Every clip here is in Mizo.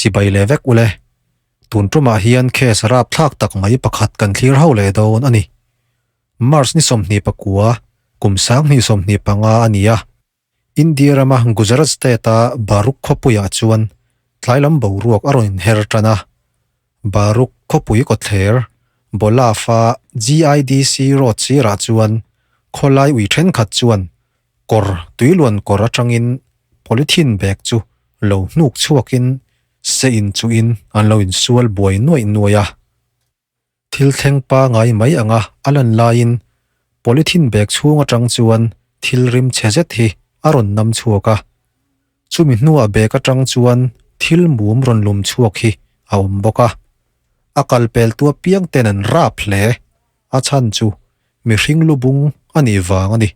Chibai leh vek ule. Tun tumah hian case rapthlak tak mai pakhat kan thlir ho leh dawn a ni. March ni 29, kum 2025 a ni a. India rama Gujarat state-a Baruk khawpuiah chuan tlai lam boruak a rawn inher tan a. Baruk khawpui kawtthler Bolaf-a GIDC road sirah chuan khawlai ui thenkhat chuan kawr tuiluan kawr atangin polythene bag chu lo hnuk chhuakin se inchuhin an lo insual buai nuaih nuaih a. Thil thleng pangai mai anga a lan laiin polythene bag chhung atang chuan thil rim chhe zet hi a rawn nam chhuak a. Chumi hnuah bag atang chuan thil mum rawn lum chhuak hi a awm bawk a. A kal pel tu apiang ten an rap hle. A chhan chu mihring lubung a nih vang a ni.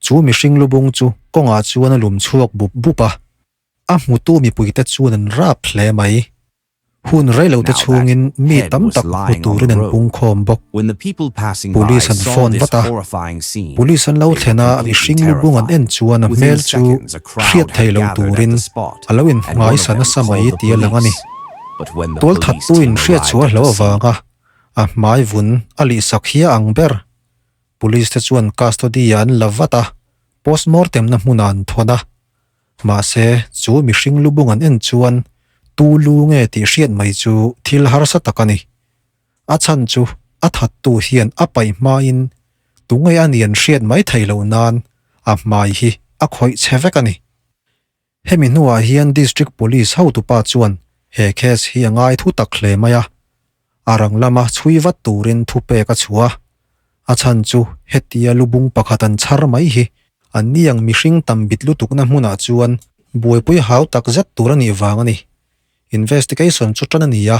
Chu mihring lubung chu kawngah chuan a lum chhuak bup bup a. A hmutu mipuite chuan an rap hle mai. Hun reilote chhungin mi tam tak hmu turin an pungkhawm bawk. Police an phone vat a, Police an lo thlen a, mihring lubung an en chuan a hmel chu hriat thei lo turin a lo inhmaisa nasa mai tih a lang a ni. Tualthattuin hriatchhuah a hlo avanga a hmai vun a lihsak hi a ang ber. Police te chuan custody-ah an la vat a, postmortem-na hmunah an thawn a. Mahse, chu mihring lubung an en chuan tu lu nge tih hriat mai chu thil harsa tak a ni. A chhan chu a thattu hian a paih hmain tu nge a ni an hriat mai thei loh nan a hmai hi a khawih che vek a ni. Hemi hnuah hian District Police hotupa chuan he case hi a ngai thu tak hle mai a. A rang lama chhui vat turin thupek a chhuah a, a chhan chu hetia lubung pakhat an chhar mai hi an ni ang mihring tam bit lutukna hmunah chuan buaipui hau tak zet tur a nih vang a ni. Investigation chu tan a ni a,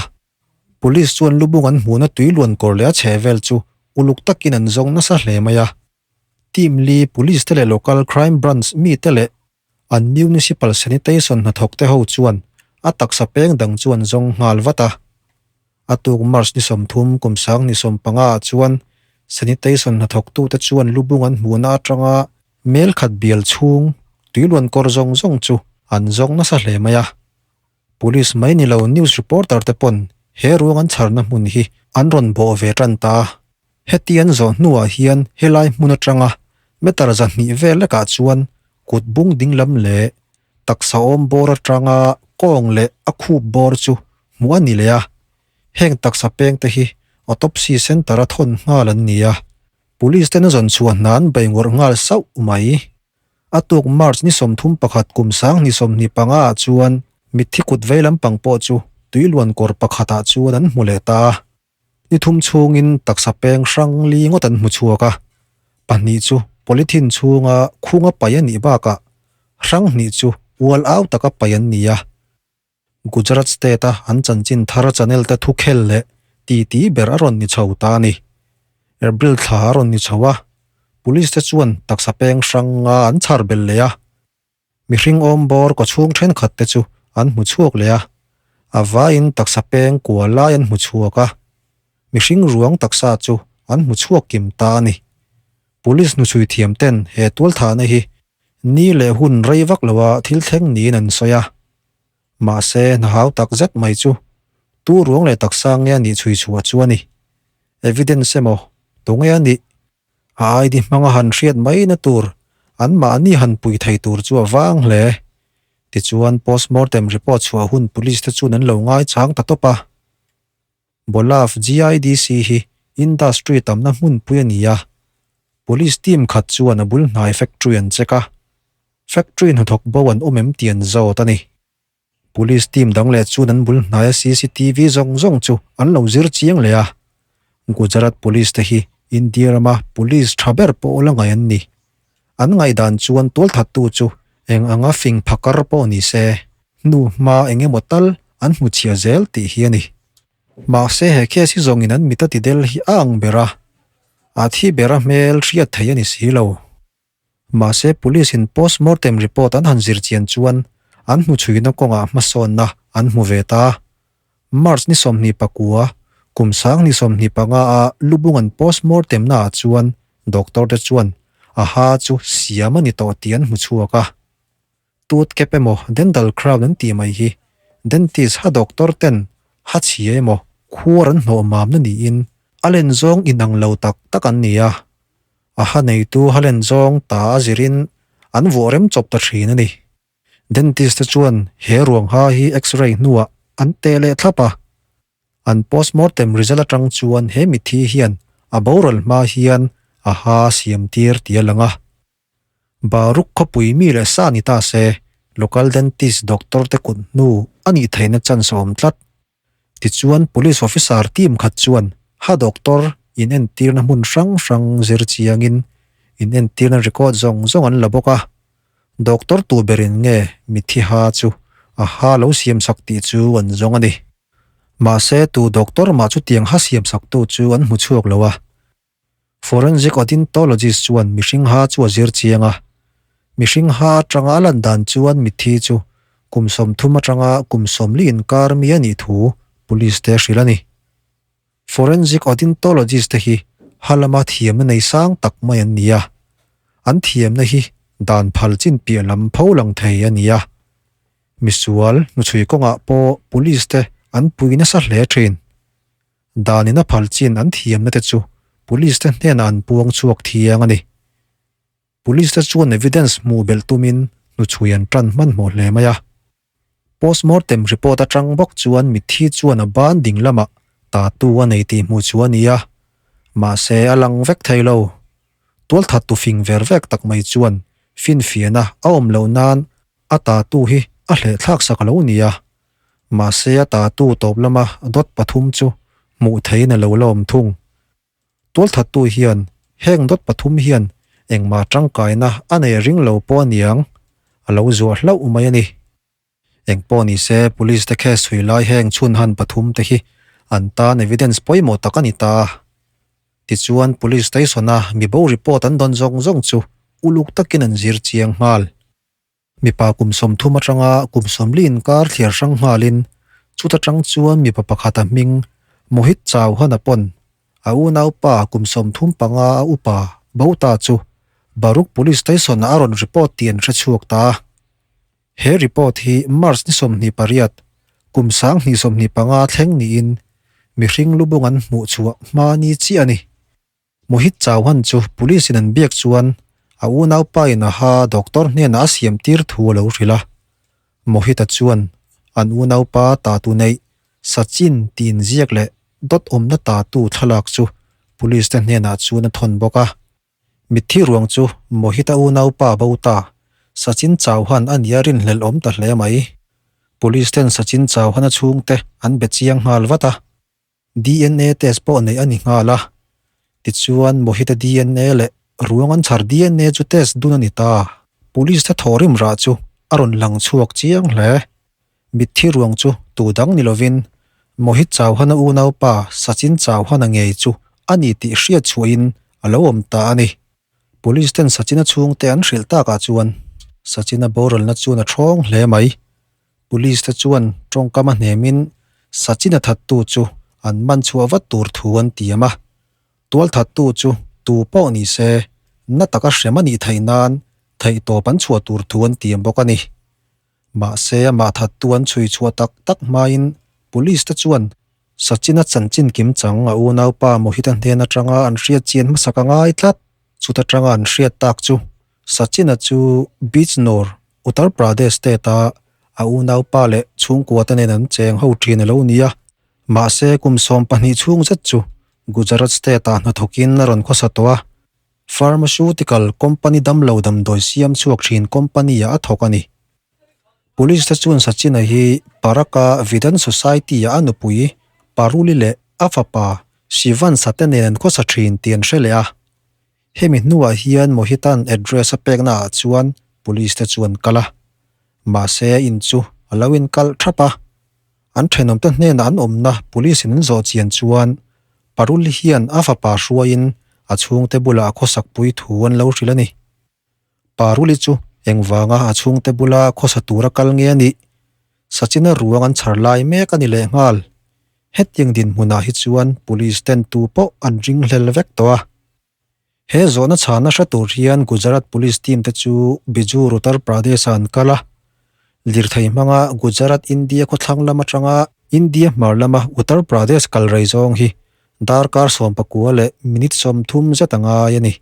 Police chuan lubung an hmuhna tuiluan kawr leh a chhehvel chu uluk takin an zawng nasa hle mai a. Team li Police te leh Local Crime Branch mite leh an Municipal Sanitation hnathawk te ho chuan a taksa peng dang chu an zawng nghal vat a. A tuk March ni 30 kum 2015 ah chuan Sanitation hnathawk tute chuan lubung an hmuhna atanga mel khat bial chhung tuiluan kawr zawng zawng chu an zawng nasa hle mai a. Police mai ni lo news reporter te pawn he ruang an chharna hmun hi an rawn bawh ve tan ta. Heti an zawh hnuah hian helai hmun atanga meter 200 vel lekah chuan kut bung dinglam leh taksa awm bawr atanga kawng leh a khup bawr chu hmuh a ni leh a. Heng taksa peng te hi autopsy centre a thawn nghal an ni a. Police ten a zawn chhuah hna an bei ngawrh nghal sauh mai. A tuk March ni 31 kum 2025 ah chuan mitthi kut vei lampang pawh chu tuiluan kawr pakhatah chuan an hmu leh ta a. Ni thum chhungin taksa peng hrang li ngawt an hmu chhuak a. Pahnih chu polythene chhunga khunga paih a nih bakah hrang hnih chu ual au taka paih an ni a. Gujarat state a an chanchin thar channel te thu khel leh titi ber a rawn ni chho ta a ni. April thla a rawn ni chho a, police te chuan taksa peng hrang nga an chhar belh leh a. Mihring awm bawr kawchhung thenkhat te chu an hmu chhuak leh a, a vaiin taksa peng kua lai an hmu chhuak a. Mihring ruang taksa chu an hmu chhuak kim ta a ni. Police hnuchhui thiam ten he tualthahna hi ni leh hun rei vak loa thil thleng niin an sawi a. Mahse, hna hau tak zet mai chu tu ruang leh taksa nge a nih chhui chhuah chu a ni. Evidence emaw, tu nge a nih? A ID hmanga han hriat mai na tur, anmahni han pui thei tur chu a vang hle. Tichuan, postmortem report chhuah hun police te chuan an lo ngaichang ta tawp a. Bolaf GIDC hi industry tamna hmunpui a ni a, police team khat chuan a bul hnai factory an check a, factory hnathawk bo an awm em tih an zawt a ni. Police team dang leh chuan an bul hnaia CCTV zawng zawng chu an lo zir chiang leh a, Gujarat police te hi India rama police tha ber pawh la ngaih an ni. An ngaihdan chuan tualthattu chu eng anga fing phakar pawh ni se, hnu hma eng emaw tal an hmu chhia zel tih hi a ni. Mahse he case hi zawngin an mit a ti del hi a ang ber a, a thi ber a hmel hriat thei a ni si lo. Mahse police in postmortem report an han zir chian chuan an hmuchhuina kawngah hmasawnna an hmu ve ta. March ni 29, kum 2025 a lubung an postmortem naah chuan doctor te chuan a ha chu siam a ni tawh tih an hmu chhuak a. Tooth cap emaw dental crown an tih mai hi Dentist ha doctor ten ha chhia emaw khuar an hnawh mamna niin a len zawng inang lo tak tak an ni a. A ha neitu ha len zawng ta a zirin an vuah rem chawp ta thin a ni. Dentist te chuan he ruang ha hi X-ray hnuah an teh leh thlap a. An postmortem result atang chuan he mithi hian a boral hma hian a ha siam tir tih a lang a. Baruk khawpui mi leh sa ni ta se, local dentist doctor te kut hnu a nih theihna chance a awm tlat. Tichuan police officer team khat chuan ha doctor in entirna hmun hrang hrang zir chiangin in entirna record zawng zawng an la bawk a. Doctor tu berin nge mithi ha chu a ha lo siam sak tih chu an zawng a ni. Mahse tu doctor mah chutiang ha siam sak tu chu an hmu chhuak lo a. Forensic odontologist chuan mihring ha chu a zir chiang a. Mihring ha atanga a lan dan chuan mitthi chu kum 30 atanga kum 40 inkar mi a nih thu police te hrilh a ni. Forensic odontologist te hi ha lama thiamna nei sang tak mai an ni a. An thiamna hi dan phal chin piah lam pho lang thei a ni a. Misual hnuchhui kawngah pawh police te an pui nasa hle thin. Danin a phal chin an thiamna te chu Police te hnenah an puang chhuak thiang a ni. Police te chuan evidence hmuh belh tumin hnuchhui an tan hmanhmawh hle mai a. Postmortem report atang bawk chuan mitthi chuan a ban ding lamah tattoo a nei tih hmuh chu a ni a, mahse a lang vek thei lo. Tualthat tu fing ver vek tak mai chuan finfiahna a awm loh nan a tattoo hi a hlehthlak sak a lo ni a. Mahse a tatu tawp lama dawt pathum chu hmuh theihin a lo la awm thung. Tualthattu hian heng dawt pathum hian engmah tangkaina a nei ring lo pawh aniang a lo zuah hlauh mai a ni. Engpawh ni se police te case chhui lai heng chhun han pathum te hi an tan evidence pawimawh tak a ni ta. Tichuan police station a mibo report an dawn zawng zawng chu uluk takin an zir chiang nghal. Mipa kum 30 atanga kum 40 inkar thliar hrang nghalin chuta tang chuan mipa pakhata hming Mohit Chauhan a pawn a unaupa kum 35 a upa bo ta chu Baruk Police Station a rawn report tih an hre chhuak ta. He report hi March ni 28 kum 2025 thleng niin mihring lubung an hmuh chhuah hma ni chi a ni. Mohit Chauhan chu police in an biak chuan a unaupa in a ha doctor hnenah a siam tir thu a lo hrilh a. Mohit-a chuan an unaupa tatu neih Sachin tih inziak leh dawt awmna tatu thlalak chu police te hnenah chuan a thawn bawk a. Mitthi ruang chu Mohit-a unaupa bo ta Sachin Chauhan a nia rinhlelh awm ta hle mai. Police ten Sachin Chauhan-a chhungte an be chiang nghal vat a. DNA test pawh neih a ni nghal a, tichuan Mohit-a DNA leh ruang an chhar DNA chu test dun a ni ta. Police te thawhrim rah chu a rawn lang chhuak chiang hle. Mitthi ruang chu tu dang ni lovin Mohit Chauhan-a unaupa Sachin Chauhan-a ngei chu a ni tih hriat chhuahin a lo awm ta a ni. Police ten Sachin-a chhungte an hrilh takah chuan Sachin-a boralna chuan a thawng hle mai. Police te chuan tawngkam a hnemin Sachin a thattu chu an man chhuah vat tur thu an tiam a. Tual thattu chu tu pawh ni se na taka hrem a nih theih nan theihtawp an chhuah tur thu an tiam bawk a ni. Mahse amah thattu an chhui chhuah tak tak hmain Police te chuan Sachin a chanchin kim chang a unaupa Mohit-a hnen atanga an hriat chian hmasak a ngai tlat. Chuta tanga an hriat tak chu Sachin-a chu Bijnor, Uttar Pradesh state a a unaupa leh chhungkua te nen an cheng ho thin a lo ni a. Mahse kum 12 chhung zet chu Gujarat state ah hnathawkin a rawn khawsa tawh a. Pharmaceutical company damlo damdawi siam chhuak thin company ah a thawk a ni. Police te chuan Sachin-a hi Paraka Vidhan Society ah a nupui Paruli leh a fapa Shivansa te nen an khawsa thin tih an hre leh a. Hemi hnuah hian Mohitan address a pekna ah chuan police te chuan kal a. Mahse in chu a lo in kalh thap a. An thenawm te hnenah an awmna police in an zawh chian chuan Parul hian a fapa hruaiin a chhungte bulah a khawsak pui thu an lo hrilh a ni. Paruli chu engvanga a chhungte bula khawsa tura kal nge a nih? Sachin-a ruang an chhar lai mek a ni leh nghal. Hetiang dinhmunah hi chuan police ten tu pawh an ring hlel vek tawh a. He zawhna chhana hre tur hian Gujarat police team te chu Bijur Uttar Pradesh ah an kal a. Lirthei hmanga Gujarat India khawthlang lam atanga India hmar lama Uttar Pradesh kal rei zawng hi darkar 19 leh minute 30 zet a ngai a ni.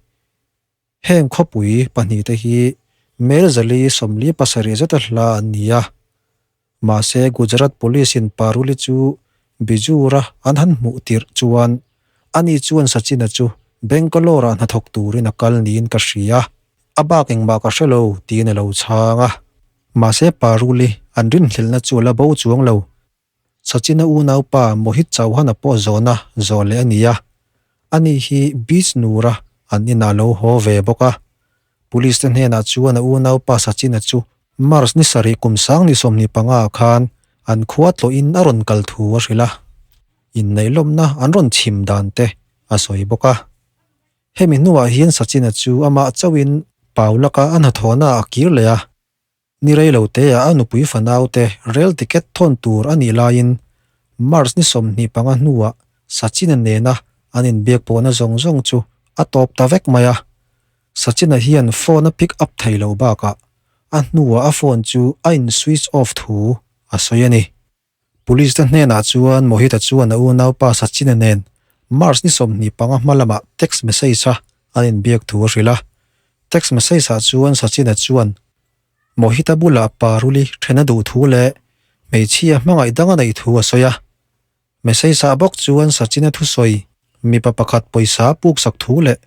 Heng khawpui pahnihte hi mel 447 zeta hla an ni a. Mahse Gujarat Police in Paruli chu Bijur-a an han hmuh tirh chuan ani chuan Sachin-a chu Bangalore-ah hnathawk turin a kal niin ka hria, a bak engmah ka hre lo tiin a lo chhang a. Mahse Paruli an rinhlelhna chu a la bo chuang lo. Sachin-a unaupa Mohit Chauhan-a pawh zawhna zawh leh a ni a, ani hi Bijnur-a an inah a lo haw ve bawk a. Police te hnenah chuan a unaupa Sachin-a chu March ni sarih kum 2025 ah khan an khua tlawhin a rawn kal thu a hrilh a, inneih-lawmna an rawn chhim dan te a sawi bawk a. Hemi hnuah hian Sachin-a chu amah chauhin Paulaka a hnathawhna ah a kir leh a, ni rei lo teah a nupui fanaute rail ticket thawn tur a nih laiin March ni 25 hnuah Sachin-a nena an inbiak pawhna zawng zawng chu a tawp ta vek mai a. Sachin-a hian phone a pick up thei lo bakah a hnuah a phone chu a in switch off thu a sawi a ni. Police te hnenah chuan Mohit-a chuan a unaupa Sachin-a nen March ni 25 hma lamah text message a an inbiak thu a hrilh a. Text message ah chuan Sachin-a chuan Mohit-a bulah Paruli then a duh thu leh hmeichhia hmangaih dang a neih thu a sawi a. Message ah bawk chuan Sachin-a thusawi mipa pakhat pawisa puksak thu leh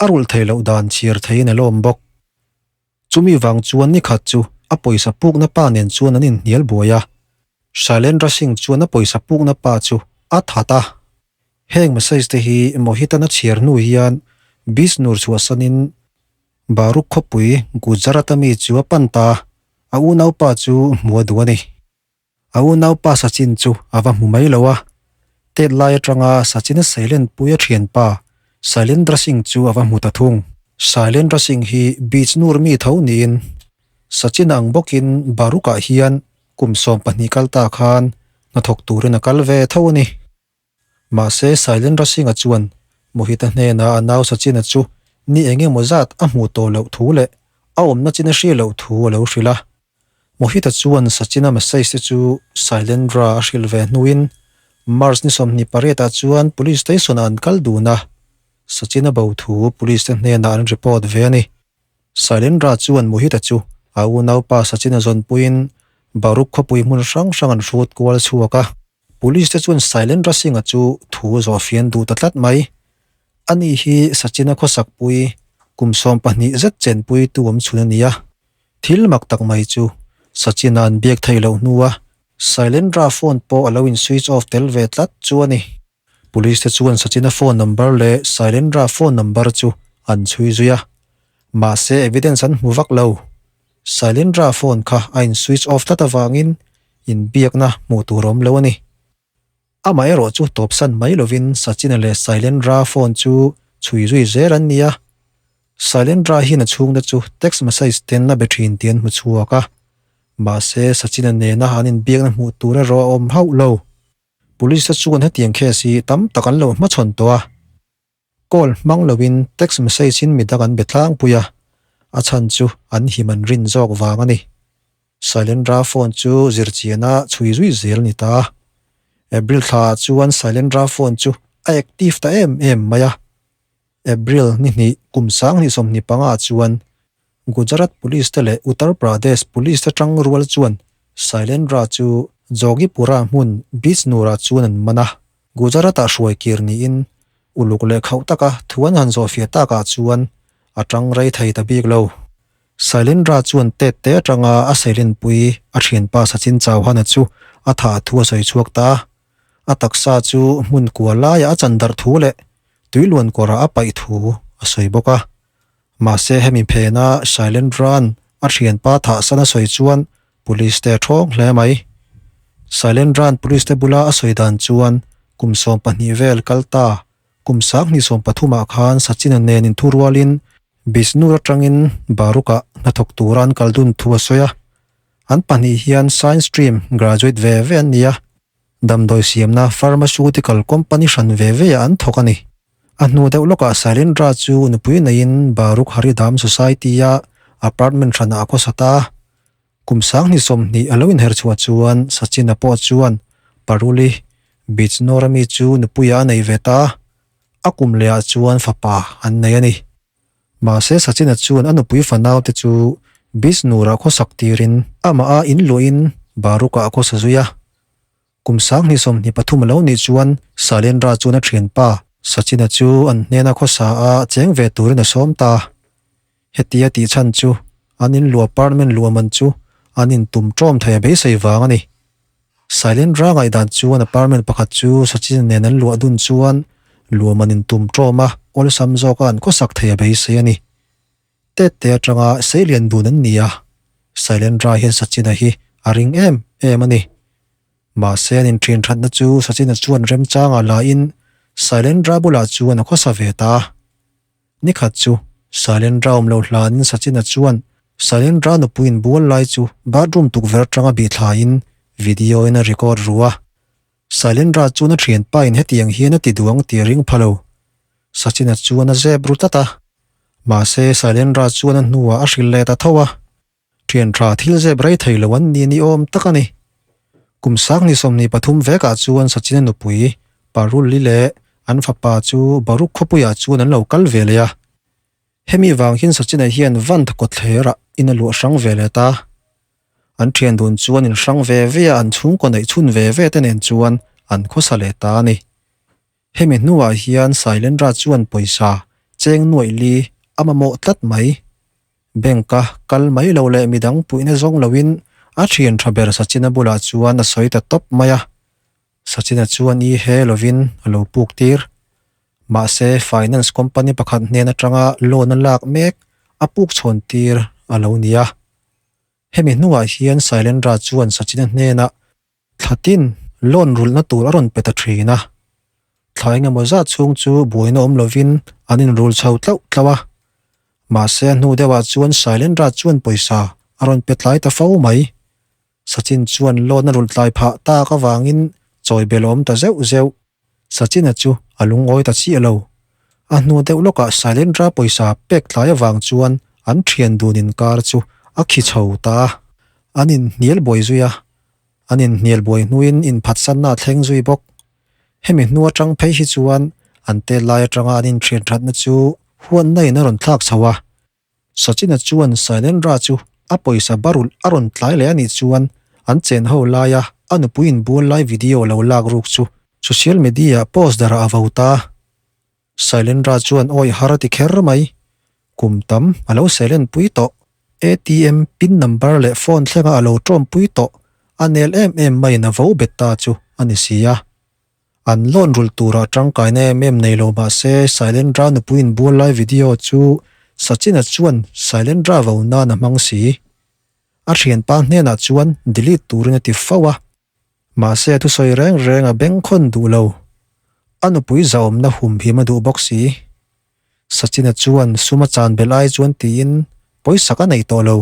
a rulh theih loh dan chhiar theiin a lawm bawk. Chumi vang chuan ni khat chu a pawisa pukna pa nen chuan an inhnial buai a, Shailendra Singh chuan a pawisa pukna pa chu a that a. Heng message te hi Mohit-an a chhiar hnu hian Bishnur chhuahsanin Baruk khawpui Gujarat-a mi chu a pan ta, a unaupa chu hmu a duh a ni. A unaupa Sachin chu a va hmu mai lo a, tet lai atanga Sachin-a Sailen pui a thianpa Sailendra Singh chu a va hmu ta thung. Sailendra Singh hi Bijnur mi tho niin Sachin ang bawkin Baruk-ah hian kum 12 kal ta khan hnathawk turin a kal ve tho a ni. Mahse Sailendra Singh-a chuan Mohit-a hnenah a nau Sachin-a chu ni eng emaw zat a hmuh tawh loh thu leh a awmna chin a hria loh thu a lo hrilh a. Mohit-a chuan Sachin-a message te chu Sailendra a hrilh ve hnuin March ni 28 ah chuan Police Station-ah an kal dun a, Sachin-a bo thu Police te hnenah an report ve a ni. Sailendra chuan Mohit-a chu a unaupa Sachin-a zawnpuiin Baruk khawpui hmun hrang hrang an hrut kual chhuak a. Police te chuan Sailendra Singh-a chu thu zawh fian duh ta tlat mai. Ani hi Sachin-a khawsakpui kum 12 zet chenpui tu awm chhun a ni a. Thil mak tak mai chu Sachin-a an biak theih loh hnua Sailendra phone pawh a lo in switch off tel ve tlat chu a ni. Police te chuan Sachin-a phone number leh Sailendra phone number chu an chhui zui a. Mahse evidence an hmu vak lo. Sailendra phone kha a in switch off tlat avangin inbiakna hmuh tur awm lo a ni. Amaherawh chu tawpsan mai lovin Sachin-a leh Sailendra phone chu chhui zui zel an ni a. Sailendra hian a chhungte chu text message ten a be thin tih an hmu chhuak a. Mahse Sachin-a nena an inbiakna hmuh tur erawh a awm hauh lo. Police te chuan hetiang case hi tam tak an lo hmachhawn tawh a. Call hmang loin text message in midang an be tlangpui a, a chhan chu an him an rin zawk vang a ni. Sailendra phone chu zirchiana chhui zui zel a ni ta a. April thlaah chuan Sailendra phone chu a active ta em em mai a. April ni hnih kum 2025 ah chuan Gujarat Police te leh Uttar Pradesh Police te tang rual chuan Sailendra chu Jogipura hmun Bijnur-ah chuan an man a. Gujarat-ah hruai kir niin uluk leh khauh taka thu an han zawhfiah takah chuan a tang rei thei ta bik lo. Sailendra chuan tet te atanga a seilenpui a thianpa Sachin Chauhan-a chu a thah thu a sawi chhuak ta a. A taksa chu hmun kua laiah a chan darh thu leh tuiluan kawrah a paih thu a sawi bawk a. Mahse hemi phena Sailendra'n a thianpa thah san a sawi chuan Police te a thawng hle mai. Sailendra'n Police te bula a sawi dan chuan kum 12 vel kal ta kum 2030 ah khan Sachin-a nen inthurualin Bijnur atangin Baruk-ah hnathawk tura an kal dun thu a sawi a. An pahnih hian Science stream graduate ve ve an ni a, damdawi siamna pharmaceutical company hran ve ve ah an thawk a ni. A hnu deuh lawkah Sailendra chu nupui neiin Baruk Haridham Society-a apartment hranah a khawsa ta. Kum 2020 a lo inher chhuah chuan Sachin-a pawh chuan Paruli Bijnor-a mi chu nupuiah a nei ve ta a, a kum lehah chuan fapa an nei a ni. Mahse Sachin-a chuan a nupui fanaute chu Bijnor-ah khawsak tirin amah a inluahin Baruk-ah a khawsa zui a. Kum 2023 a lo nih chuan Sailendra chuan a thianpa Sachin-a chu an hnena khawsa a cheng ve turin a sawm ta. Hetia tih chhan chu an inluah apartment luah man chu an intum ṭawm thei a beisei vang a ni. Sailendra ngaihdan chuan apartment pakhat chu Sachin-a nen an luah dun chuan luah man intum ṭawm a awlsam zawka an khawsak thei a beisei a ni. Tette atanga seilian dun an ni a, Sailendra hian Sachin-a hi a ring em em a ni. Mahse an inṭhian thatna chu Sachin-a chuan remchangah lain Sailendra bulah chuan a khawsa ve ta a. Nikhat chu Sailendra awm lo hlanin Sachin-a chuan Sailendra nupui inbual lai chu bathroom tukverh atanga bihthlain video-in a record ru a. Sailendra chuan a thianpa in hetiang hian a ti duh ang tih a ring pha lo. Sachin-a chuan a zep ru tlat a. Mahse, Sailendra chuan a hnuah a hrilh leh ta tho a. Thian tha thil zep rei thei lo an ni ni awm tak a ni. Kum 2023 vekah chuan Sachin-a nupui Parulli leh an fapa chu Baruk khawpuiah chuan an lo kal ve leh a. Hemi vang hian Sachin-a hian Vanth kawtthlerah in a luah hrang ve leh ta. An thian dun chuan in hrang ve ve a, an chhungkaw neih chhun ve ve te nen chuan an khawsa leh ta a ni. Hemi hnuah hian Sailendra chuan pawisa cheng nuaih li a mamawh tlat mai. Bank-a kal mai lo leh midang puihna zawng loin a thian tha ber Sachin-a bulah chuan a sawi ta tawp mai a. Sachin-a chuan i he lovin a lo puk tir. Mahse, finance company pakhat hnen atanga loan a lak mek a puk chhawn tir a lo ni a. Hemi hnuah hian Sailendra chuan Sachin-a hnenah thlatin loan rulhna tur a rawn pe ta thin a. Thla engemaw zat chhung chu buaina awm lovin an inrul chho tlauh tlauh a. Mahse a hnu deuhah chuan Sailendra chuan pawisa a rawn pe tlai ta fo mai. Sachin chuan loan a rulh tlai phah tak avangin chawi bel a awm ta zeuh zeuh. Sachin-a chu a lungawi ta chiah lo. A hnu deuh lawkah Sailendra pawisa pek tlai avang chuan an thian dun inkar chu a khi chho ta a. An inhnial buai zui a, an inhnial buai hnuin inphatsanna a thleng zui bawk. Hemi hnu atang phei hi chuan an tel lai atanga an inthian thatna chu huanna in a rawn thlak chho a. Sachin-a chuan Sailendra chu a pawisa barulh a rawn tlai leh a nih chuan an chen ho laia a nupui inbual lai video lo lak ruk chu social media post darah a vo ta. Sailendra chuan awi har a ti kher mai. Kum tam a lo selen pui tawh. ATM pin number leh phone thlenga a lo tawm pui tawh. A nel em em maiin a vo bet ta chu a ni si a. An loan rulh turah tangkaina em em nei lo mah se Sailendra nupui inbual lai video chu Sachin-a chuan Sailendra vo nan a hmang si. A thianpa hnenah chuan delete turin a ti fo a. Mahse a thusawi reng reng a bengkhawn duh lo. A nupui zahawmna humhim a duh bawk si. Sachin-a chuan sum a chan belh ai chuan tiin pawisak a nei tawh lo.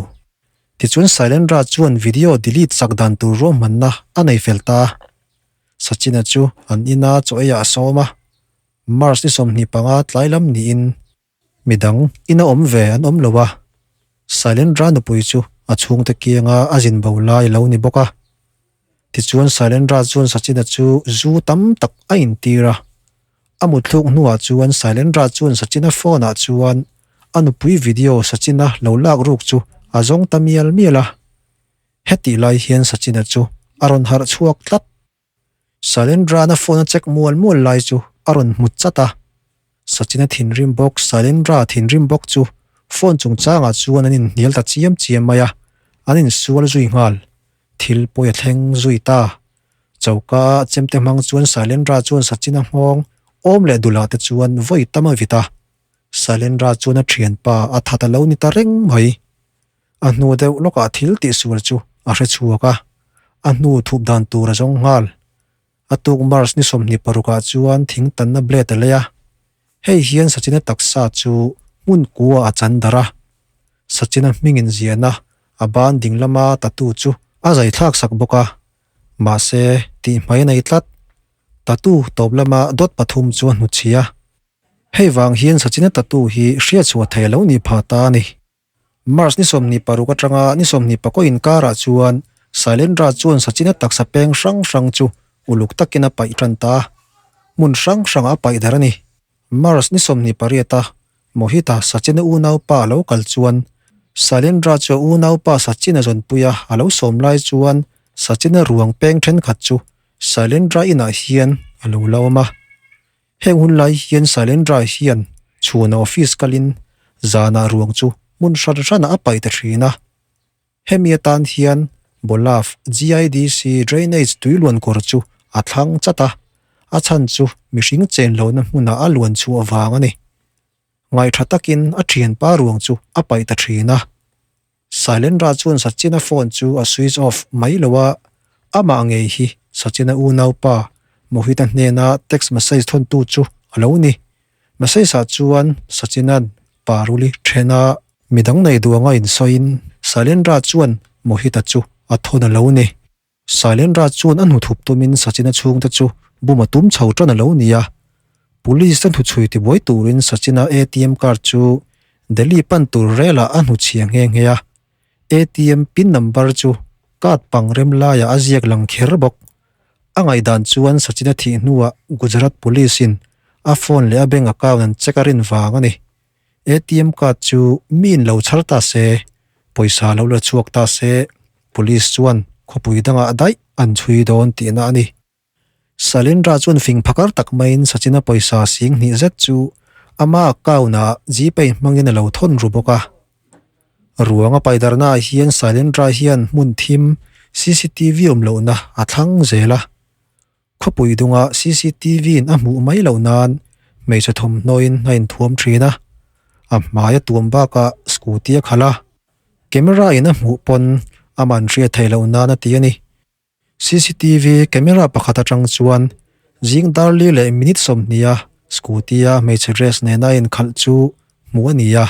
Tichuan Sailendra chuan video delete sak dan tur ruahmanna a nei fel ta. Sachin-a chu an ina chaw eiah a sawm a. March ni 25 tlai lam niin Midang ina awm ve an awm lo a, Sailendra nupui chu a chhungte kianga a zin bo lai lo ni bawk a. Tichuan Sailendra chuan Sachin-a chu zu tam tak a intir a. A mutthluk hnuah chuan Sailendra chuan Sachin-a phone-ah chuan a nupui video Sachin-a lo lak ruk chu a zawng ta mial mial a. Hetih lai hian Sachin-a chu a rawn harh chhuak tlat. Sailendra-na phone a check mual mual lai chu a rawn hmu chat a. Sachin-a thinrim bawk, Sailendra thinrim bawk chu phone chungchangah chuan an inhnial ta chiam chiam mai a, an insual zui nghal. Thil pawi a thleng zui ta. Choka chemte hmang chuan Sailendra chuan Sachin-a nghawng awm leh dulah te chuan vawi tam a vit a. Sailendra chuan a thianpa a that a lo ni ta reng mai. A hnu deuh lawkah thil tihsual chu a hre chhuak a, a hnu thup dan tur a zawng nghal. A tuk March ni 26 ah chuan thing tanna blade a lei a, hei hian Sachin-a taksa chu hmun kua a chan darh a. Sachin-a hming inziahna a ban ding lama tattoo chu a zai thlak sak bawk a, mahse tih hmai a nei tlat. Tattoo tawp lama dawt pathum chu a hnutchhi a. Hei vang hian Sachin-a tattoo hi hriatchhuah thei a lo nih phah ta a ni. March ni 26 atanga ni 24 inkarah chuan Sailendra chuan Sachin-a taksa peng hrang hrang chu uluk takin a paih tan ta a, hmun hrang hrangah a paih darh a ni. March ni 28 a Mohit-a Sachin-a unaupa a lo kal chuan Sailendra chu a unaupa Sachin-a zawnpuia a lo sawm lai chuan Sachin-a ruang peng thenkhat chu Sailendra inah hian a lo la awm a. Heng hun lai hian Sailendra hian chhuna office kalin zanah ruang chu hmun hran hranah a paih ta thin a. Hemi atan hian Bolaf GIDC drainage tui luan kawr chu a thlang chat a, a chhan chu mihring chen lohna hmunah a luan chhuah vang a ni. Ngaihṭha takin a ṭhianpa ruang chu a paih ta thin a. Sailendra chuan Sachin-a phone chu a switch off mai lo a, amah ngei hi Sachin-a unaupa Mohit-a hnena text message thawntu chu a lo ni. Message-ah chuan Sachin-a'n Paruli thena midang nei duh anga insawiin Sailendra chuan Mohit-a chu a thawn a lo ni. Sailendra chuan a hnuthup tumin Sachin-a chhungte chu bum a tum chho tan a lo ni a. Police te hnuchhui tibuai turin Sachin-a ATM card chu Delhi pan tur relah a hnuchhia nghe nghe a. ATM pin number chu card pang rem laiah a ziak lang kher bawk. A ngaihdan chuan Sachin-a thih hnuah Gujarat Police-in a phone leh a bank account an check a rin vang a ni. ATM card chu miin lo chhar ta se, pawisa lo la chhuak ta se, police chuan khawpui dangah daih an chhui dawn tihna a ni. Salendra chuan fing phakar tak maiin Sachin-a pawisa sing hnih zet chu ama account-ah Gpay hmangin a lo thawn ru bawk a. Ruang a paidarnaah hian Salendra hian hmun thim cctv awm lohna a thlang zel a. Khawpui dungah CCTV in a hmuh mai loh nan hmeichhe thawmhnawin a inthuam thin a, a hmai a tuam bakah scooty a khalh a, camera in a hmuh pawn a man hriat theih loh nan a ti a ni. CCTV camera pakhat atang chuan zing darli leh minute 20 a scooty a hmeichhe dress nena a inkhalh chu hmuh a ni a,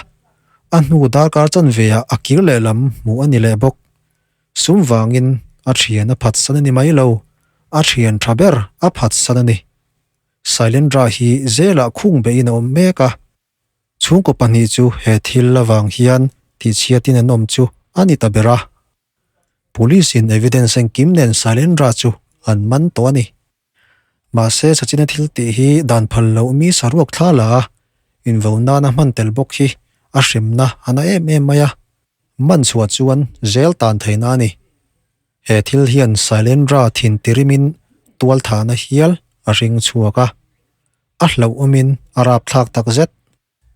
a hnu darkar chanve ah a kir lehlam hmuh a ni leh bawk. Sum vangin a thian a phatsan a ni mai lo, a thian tha ber a phatsan a ni. Sailendra hi zelah khung beihin a awm mek a, chhungkaw pahnih chu he thil avang hian tihchhiatin an awm chu a ni ta ber a. Police in evidence engkim nen Sailendra chu an man tawh a ni. Mahse Sachin-a thil tih hi dan phal loh mi saruak thla la a, invo nana hman tel bawk hi a hremna a na em em mai a. Man chhuah chuan zel tan theihna a ni. He thil hian Sailendra thin tirimin tualthahna hial a ring chhuak a, a hlauhawmin a rapthlak takzet.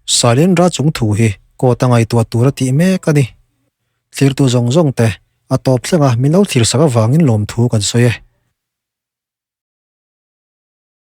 Sailendra chung thu hi court a ngaihtuah tur a tih mek a ni. Thlirtu zawng zawng te a tawp thlenga min lo thlir sak avangin lawmthu kan sawi e.